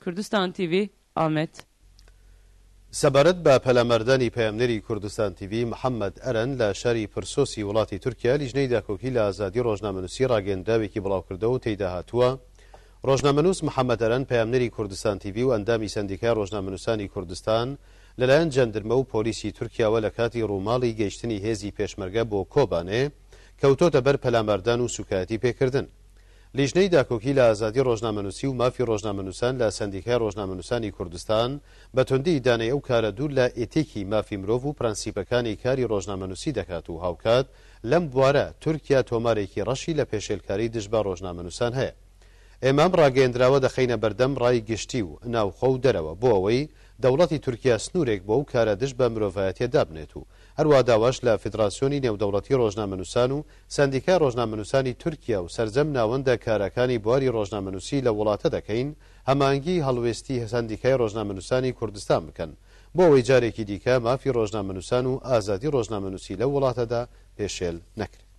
کوردستان تیڤی، ئامەد. سەبارەت بە پەلاماردانی پەیامنێری کوردستان تیڤی محەمەد ئەرەن لە شاری پرسۆسی وڵاتی تورکیا، لیژنەی داکۆکی لە ئازادی ڕۆژنامەنووسی ڕاگەیەندراوێکی بڵاوکردەوە و تێیدا هاتووە، ڕۆژنامەنووس محەمەد ئەرەن پەیامنێری کوردستان تیڤی و ئەندامی سەندیکای ڕۆژنامەنووسانی کوردستان لەلایەن جەندرمە و پۆلیسی تورکیاوە لە کاتی ڕووماڵی گەیشتنی هێزی پێشمەرگە بۆ کۆبانێ کەوتۆتە بەر پەلاماردان و سوکایەتی پێکردن. لیژنەی داکۆکی لە ئازادی ڕۆژنامەنووسی و مافی ڕۆژنامەنووسان لە سەندیکای ڕۆژنامەنووسانی کوردستان بە توندی ئیدانەی ئەو کارە دوور لە ئیتیکی مافی مرۆڤ و پرەنسیپەکانی کاری ڕۆژنامەنووسی دەکات و هاوکات لەم بوارە تورکیا تۆمارێکی ڕەشی لە پێشێلکاری دژ بە ڕۆژنامەنووسان هەیە. ئێمە ئەم ڕاگەیەندراوە دەخەینە بەردەم ڕای گشتی و ناوخۆ و دەرەوە بۆ ئەوەی دەوڵەتی تورکیا سنوورێک بۆ ئەو کارە دژ بە مرۆڤایەتیە دابنێت و هەروا داواش لە فیدڕاسیۆنی نێودەوڵەتی ڕۆژنامەنووسان و سەندیکای ڕۆژنامەنووسانی تورکیا و سەرجەم ناوەندە کاراکانی بواری ڕۆژنامەنووسی لەو وڵاتە دەکەین هەماهەنگی هەڵوێستی سەندیکای ڕۆژنامەنووسانی کوردستان بکەن بۆ ئەوەی جارێکی دیکە مافی ڕۆژنامەنووسان و ئازادی ڕۆژنامەنووسی لەو وڵاتەدا پێشێل نەکرێت.